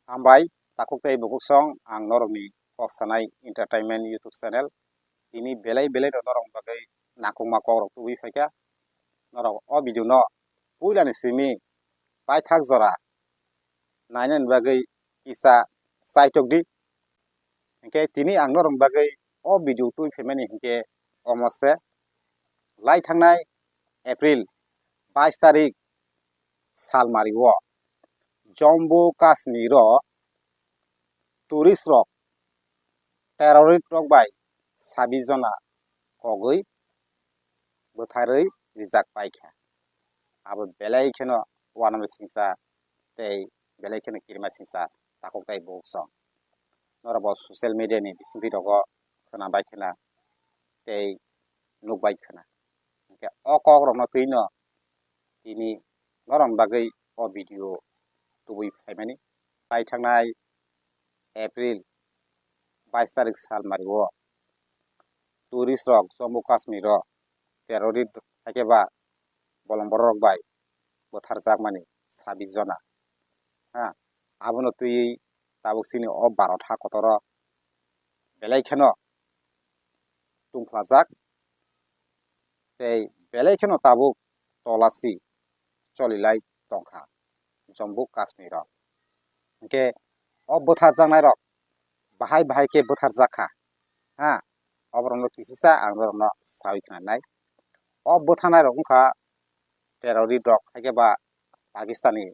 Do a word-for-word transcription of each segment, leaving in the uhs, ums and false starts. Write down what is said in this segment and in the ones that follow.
Hambai, takhuk tei bukhuk song, ang norokni kok sanai entertainment YouTube channel. Tini belai belai no norokni bagwi nangkukma kokrok tubui phaikha. Norok o video no puilani simi paithak jora nainani bagwi kisa chaitok di. Hinkhe tini ang norokni bagwi o video twi phaimani hinkhe omo se, lai thangnai April bais tarik salmari o Jammu Kashmir o tourist rok terrorist rok bai sabis jona kogwi bwtharwi rijak paikha. Abo belai kheno uanama singsa tei belai kheno kirima singsa takhuk tei bukhuk song. Norok bo social media ni bisingtwi rogo khwna bai khwna tei nuk bai khwna. Hinkhe o kok rokno twi no tini norokni bagwi o video tubui phaimani. Lai thangnai April bais tarik salmari o tourist rok Jammu Kashmir o terrorist haikhe ba bolong borok rok bai bwtharjakmani sabis jona. Ha, abono twiwi tabuk chini o Bharat ha kotor o belai kheno tungphlajak tei belai kheno tabuk tolasi cholilai tongkha Jammu Kashmir o. Hinkhe o bwtharjaknai rok bahai bahai khe bwtharjak kha. Ha, oborokno kisisa ang norokno sawi khwnanai. O bwtharnai rok wngkha terrorist rok haikhe ba Pakistani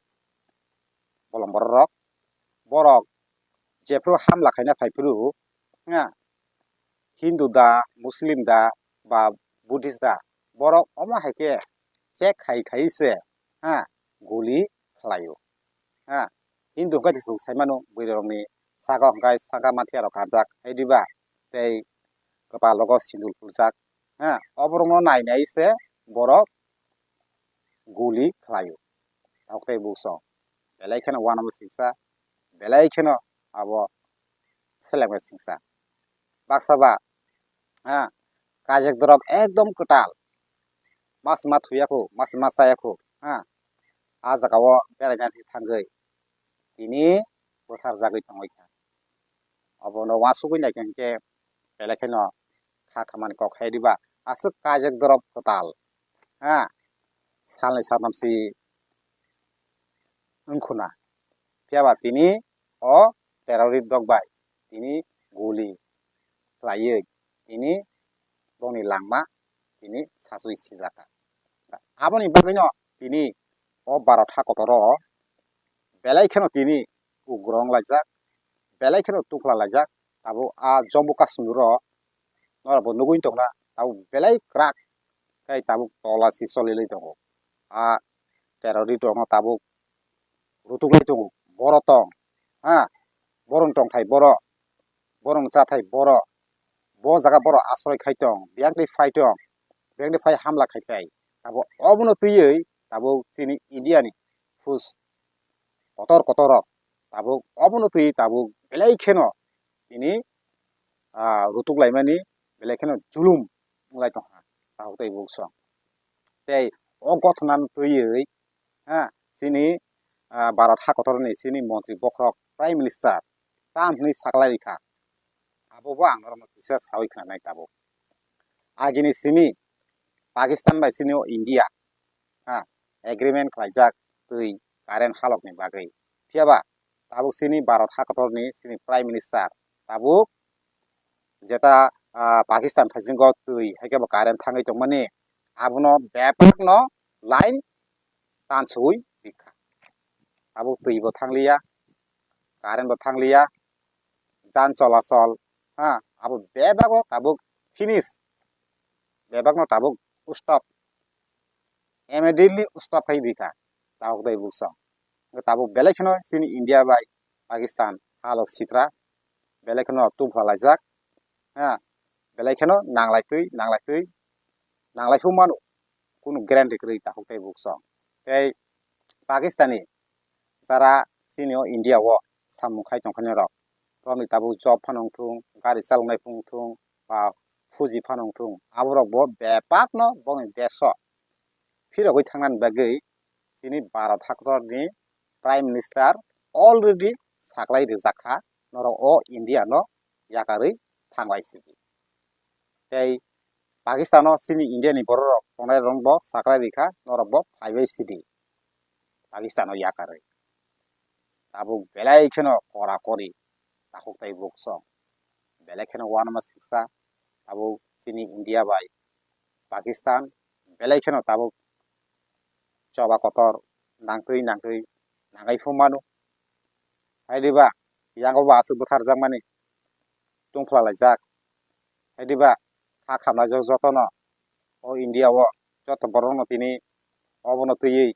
bolong borok rok. Borok jephru hamla khaina phaiphru, ha, Hindu da, Muslim da, ba Buddhist da, borok omo hai khe check khai khai se, ha, guli khlaio. Ha, Hindu hwnkhe chwng sai mano, bwrwi rokni saka hwnkhe saka mathiya rok kanjak hai diba, tei kwpal rogo sindur phurjak. Ha, oborokno nai nai se borok guli khlaio. Tabuk tei buksong belai kheno uanama singsa, belai kheno abo selengma singsa. Baksa ba, ha, kajek dorop ekdom kwtal, mas ma thuya khu, mas ma chaya khu, ha, a jaga o beraina thangwi tini bwthar jagwi tongwi kha. Obono uansugwi naikha hinkhe belai kheno kha khamani kok hai diba, aswk kajek dorop kwtal, ha, salni salnam si wngkhuna. Phiya ba tini o terrorist rok bai tini guli khlaiwi tini bongni langma tini sachwi sijakha. Aboni bagwino tini o Bharat ha kotoro belai kheno tini ugrong laijak, belai kheno tukla laijak. Tabuk a Jammu Kashmir o norok bo nugwi tongna, tabuk belai kwrak khe tabuk tola si cholilwi tongo. A terrorist rokno tabuk rutuklai tongo, boro tong, ha, borong tongthai boro, borong chathai boro, bo jaga boro asroi khai tong, biyang twi phai tong, biyang twi phai hamla khai phai. Tabuk obono twiwi tabuk chini India ni force kotor kotor rok tabuk obono twi tabuk belai kheno tini, ah, rutuk laimani belai kheno julum wnglai tongkha tabuk tei buksong. Tei o gothona twiwi, ha, chini, ah, Bharat ha kotorni chini montri bokhorok Prime Minister tam hwnwi saklai rikha. Abo bo ang norokno kisa sawi khwnanai tabuk. Agini simi Pakistan bai chini o India, ha, agreement khlaijak twi current halokni bagwi. Phiya ba tabuk chini Bharat ha kotorni chini Prime Minister tabuk jeta, ah, Pakistan thaisingo twi hai khe bo current thangwi tongmani, abono bebakno line tansugwi rikha. Tabuk twi bo thangliya, current bo thangliya, jan cholachol, ha, abo bebago tabuk finish, bebakno tabuk stop, immediately stop khai rikha tabuk tei buksong. Tabuk belai kheno chini India bai Pakistan halok sitra belai kheno tubla laijak, ha, belai kheno nanglai twi, nanglai twi, nanglai phumano kunu guarantee kwrwi tabuk tei buksong. Tei Pakistani jara chini o India o samung khai tongkhaini rok, borokni tabuk job phano wngthung, gari chaloknai phung wngthung, ba fuji phano wngthung, aborok bo bebakno bongni desh o phirogwi thangnani bagwi chini Bharat hakotorni Prime Minister already saklai rijak kha, norok o India no yakarwi thanglai sidi. Tei Pakistan o chini India ni borok rok tongnai rok bo saklai rikha, norok bo phaibai sidi Pakistan o yakarwi. Tabuk belai kheno kora kori takhuk tei buksong, belai kheno uanama siksa. Tabuk chini India bai Pakistan belai kheno tabuk choba kotor nangtwi nangtwi nangai phumano. Hai diba, yango bo aswk bwtharjakmani tungphla laijak. Hai diba, kha khamlaijak jotono o India o joto borokno tini obono twiwi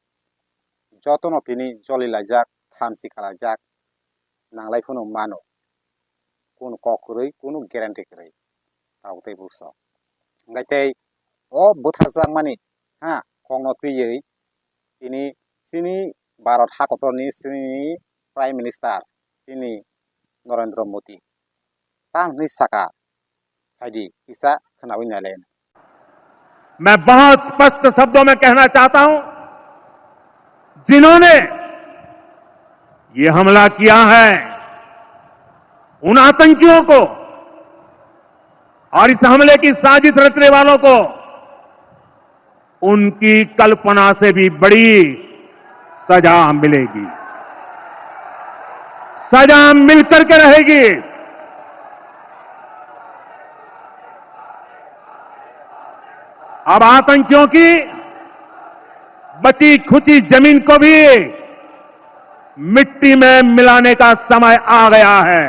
jotono tini joli laijak, thamchi kha laijak, nanglai phano mano. Kunu kok kwrwi, kunu guarantee kwrwi. Tabuk tei buksong. Hwnkhe tei o bwtharjakmani, ha, kokno twiwi tini chini Bharat hakotorni chini Prime Minister chini Narendra Modi tang hwnwi saka, phaidi kisa khwnawi nailai. मैं बहुत स्पष्ट शब्दों में कहना चाहता हूं, जिन्होंने ये हमला किया है, उन आतंकियों को और इस हमले की साजिश रचने वालों को उनकी कल्पना से भी बड़ी सजा मिलेगी, सजा मिल करके रहेगी। अब आतंकियों की बची खुची जमीन को भी मिट्टी में मिलाने का समय आ गया है।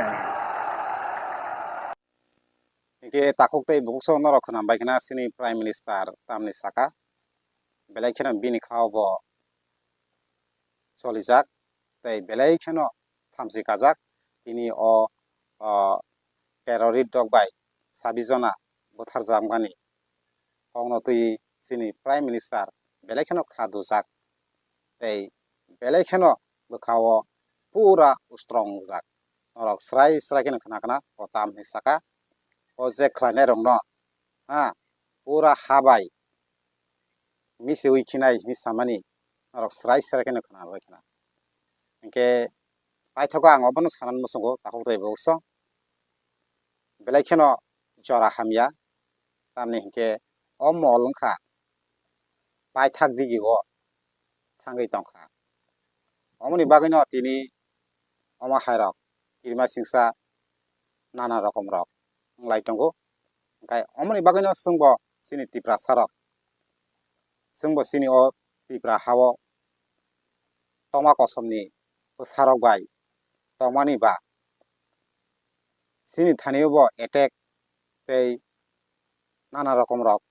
Hwnkhe takhuk tei bukhuk norok khwnam bai khna chini Prime Minister tamni saka, belai kheno bini kha o bo cholijak tei belai kheno thamchi kajak. Tini o, o terrorist rok bai sabis jona bwtharjakmani kokno twi chini Prime Minister belai kheno kha dujak tei belai kheno bwkha o pura strong wngjak. Norok srai srai kheno khna khna o tam hinwi saka. O je khlainai rokno, ha, pura ha bai misiwi khinai hinwi samani norok srai srai kheno khna bai khna. Hinkhe paithago ang obono sanani muchungo takhuk tei bukhuk belai kheno jora hamya, tamni hinkhe o mol wngkha paithak digi o thangwi tongkha. Omoni bagwino tini omo hairok kirima singsa nana rokom rok wnglai tongo. Hwnkhe omoni bagwino chwngbo chini Tiprasa rok, chwngbo chini o Tipra hao tongma kosomni bwsarok bai tongmani ba chini thani o bo attack tei nana rokom rok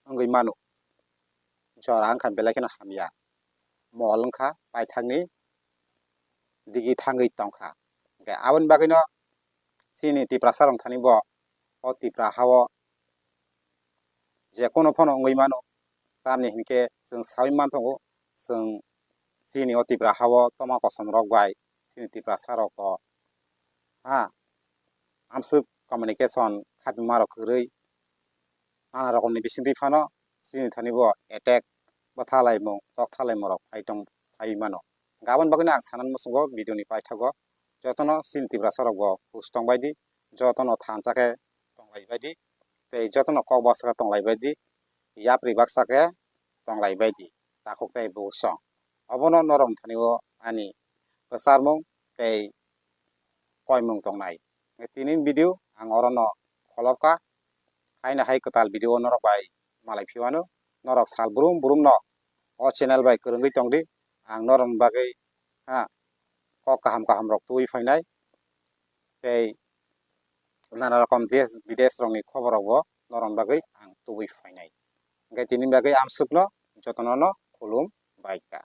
wngwi mano. Jora wngkha belai kheno hamya, mol wngkha paithakni digi thangwi tongkha. Hwnkhe aboni bagwino chini Tiprasa rok thani bo o Tipra hao je kono phano wngwi mano, tamni hinkhe chwng sawi manthogo, chwng chini o Tipra hao tongma kosom rok bai chini Tiprasa rok o, ha, amswk communication khapima rok kwrwi nana rokomni bisingtwi phano chini thani bo attack, bwtha laimung, tokthalaimung rok phai tong, phai mano. Aboni bagwino ang sanani muchungo video ni paithago jotono chini Tiprasa rok bo hus tongbai di, jotono thansa khe tonglai bai di, tei jotono kok baksa khe tonglai bai di, yapri baksa khe tonglai bai di, takhuk tei bukhuk song. Obono norok thani o ani kwcharmung tei koimung tongnai. Tini video ang orono kholopkha, haino hai kwtal video norok bai malai phiwano, norok sal brum brum no o channel bai kwrwngwi tongdi, ang norokni bagwi, ha, kok kaham kaham rok tubui phainai tei nana rokom desh bidesh rokni khobor rok bo norokni bagwi ang tubui phainai. Hwnkhe tini bagwi amswkno jotono no khulum bai kha.